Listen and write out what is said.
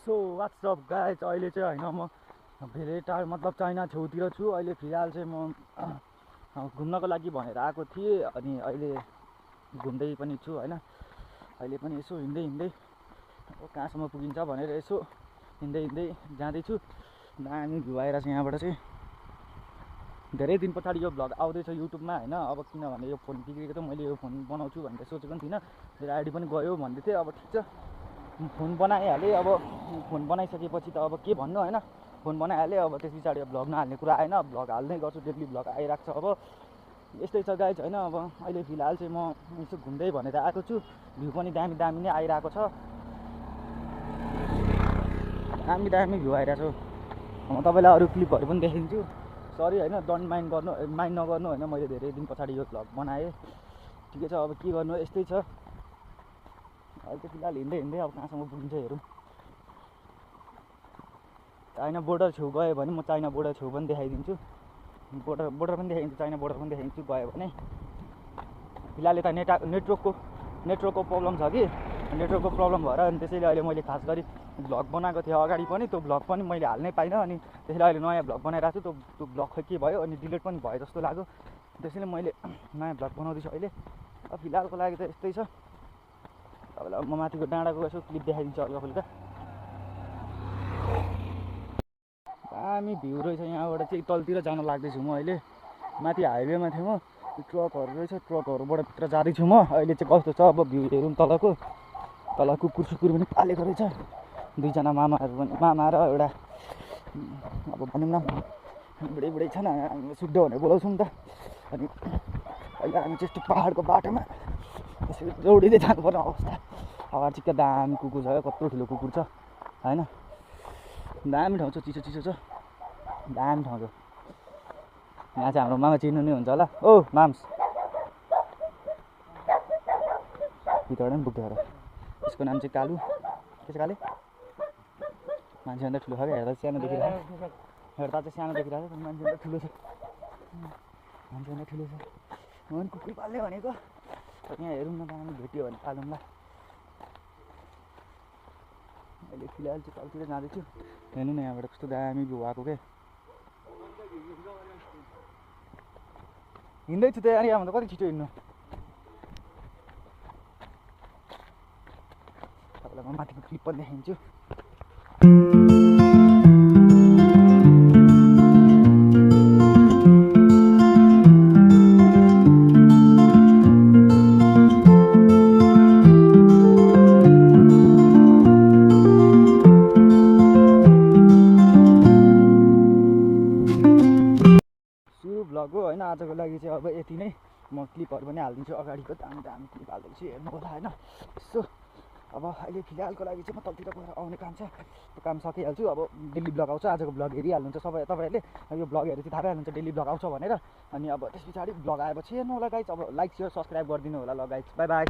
so WhatsApp guys अहिले चाहिँ होइन म धेरै टाढो मतलब चाइना छेउतिर छु अहिले फिलहाल चाहिँ म घुम्नको लागि भनेर आएको थिएँ अनि अहिले घुम्दै पनि छु होइन अहिले पनि यसो हिँड्दै हिँड्दै कहाँसम्म पुगिन्छ भनेर यसो हिँड्दै हिँड्दै जाँदैछु दामी भ्यू आइरहेको छ यहाँबाट चाहिँ धेरै दिन पछाडि यो भ्लग आउँदैछ युट्युबमा होइन अब किनभने यो फोन बिग्रेको त मैले यो फोन बनाउँछु भनेर सोचेको पनि थिइनँ मेरो आइडी पनि गयो भन्दै थिएँ अब ठिक छ फोन बनाइहालेँ अब फोन बनाइसकेपछि त अब के भन्नु होइन फोन बनाइहालेँ अब त्यस पछाडि भ्लग नहाल्ने कुरा आएन भ्लग हाल्दै गर्छु डेली भ्लग आइरहेको छ अब यस्तै छ गाइज होइन अब अहिले फिलहाल चाहिँ म यसो घुम्दै भनेर आएको छु भ्यू पनि दामी दामी नै आइरहेको छ दामी दामी भ्यू आइरहेको छ म तपाईँलाई अरू क्लिपहरू पनि देखाइदिन्छु सरी होइन डन्ट माइन्ड नगर्नु होइन मैले धेरै दिन पछाडि यो भ्लग बनाएँ ठिकै छ अब के गर्नु यस्तै छ अहिले चाहिँ फिलहाल हिँड्दै हिँड्दै अब कहाँसम्म पुगिन्छ हेरौँ चाइना बोर्डर छेउ गयो भने म चाइना बोर्डर छेउ पनि देखाइदिन्छु बोर्डर पनि देखाइदिन्छु चाइना बोर्डर पनि देखाइदिन्छु गयो भने फिलहाल यता नेटवर्कको प्रब्लम छ कि नेटवर्कको प्रब्लम भएर अनि त्यसैले अहिले मैले खास गरी भ्लग बनाएको थिएँ अगाडि पनि त्यो भ्लग पनि मैले हाल्नै पाइनँ अनि त्यसैले अहिले नयाँ भ्लग बनाइरहेको छु त्यो भ्लग खै के भयो अनि डिलिट पनि भयो जस्तो लाग्यो त्यसैले मैले नयाँ भ्लग बनाउँदैछु अहिले अब फिलहालको लागि त यस्तै छ तपाईँलाई म माथिको डाँडाको यसो क्लिप देखाइदिन्छु हल्का फुल्का दामी भ्यू रहेछ यहाँबाट चाहिँ तलतिर जान लाग्दैछु म अहिले माथि हाइवेमा थिएँ म ट्रकहरू रहेछ ट्रकहरूबाट भित्र जाँदैछु म अहिले चाहिँ कस्तो छ अब भ्यू हेरौँ तल कुकुर सुकुर पनि पालेको रहेछ दुईजना मामाहरू पनि मामा र एउटा अब भनौँ न बुढै छन् हामी सुड्डो भनेर बोलाउँछौँ त अनि अहिले हामी चाहिँ यस्तो पाहाडको बाटोमा यसरी दौडिँदै जानुपर्ने अवस्था अगाडि चिक्क दामी कुकुर छ कत्रो ठुलो कुकुर छ होइन दामी ठाउँ छ चिसो चिसो छ दामी ठाउँ छ यहाँ चाहिँ हाम्रो मामा चिन्नु नै हुन्छ होला ओ माम्स भित्रबाट पनि पुग्थ्यो होला यसको नाम चाहिँ कालु के छ काले मान्छेभन्दा ठुलो छ क्या हेर्दा सानो देखिरहेको छ मान्छेभन्दा ठुलो छ मान्छेभन्दा ठुलो छ म पनि कुकुर पाल्ने भनेको यहाँ हेरौँ न दामी भेट्यो भने पालौँला अहिले फिलहाल चाहिँ तलतिर जाँदैछु हेर्नु न यहाँबाट कस्तो दामी भ्यू आएको क्या हिँड्दैछु त्यहाँ यहाँभन्दा कति छिटो हिँड्नु तपाईँलाई म माथिको क्लिप पनि देखाइदिन्छु भ्लग हो होइन आजको लागि चाहिँ अब यति नै म क्लिपहरू पनि हालिदिन्छु अगाडिको दामी दामी क्लिप हालिदिन्छु हेर्नु होला होइन यसो अब अहिले फिलहालको लागि चाहिँ म तलतिर गएर आउने काम छ त्यो काम सकिहाल्छु अब डेली भ्लग आउँछ आजको भ्लग हेरिहाल्नुहुन्छ तपाईँहरूले यो भ्लग हेरेर चाहिँ थाहा पाइहाल्नुहुन्छ डेली भ्लग आउँछ भनेर अनि अब त्यस पछाडि भ्लग आएपछि हेर्नु होला गाइज अब लाइक सेयर सब्सक्राइब गरिदिनु होला ल गाइज बाई बाई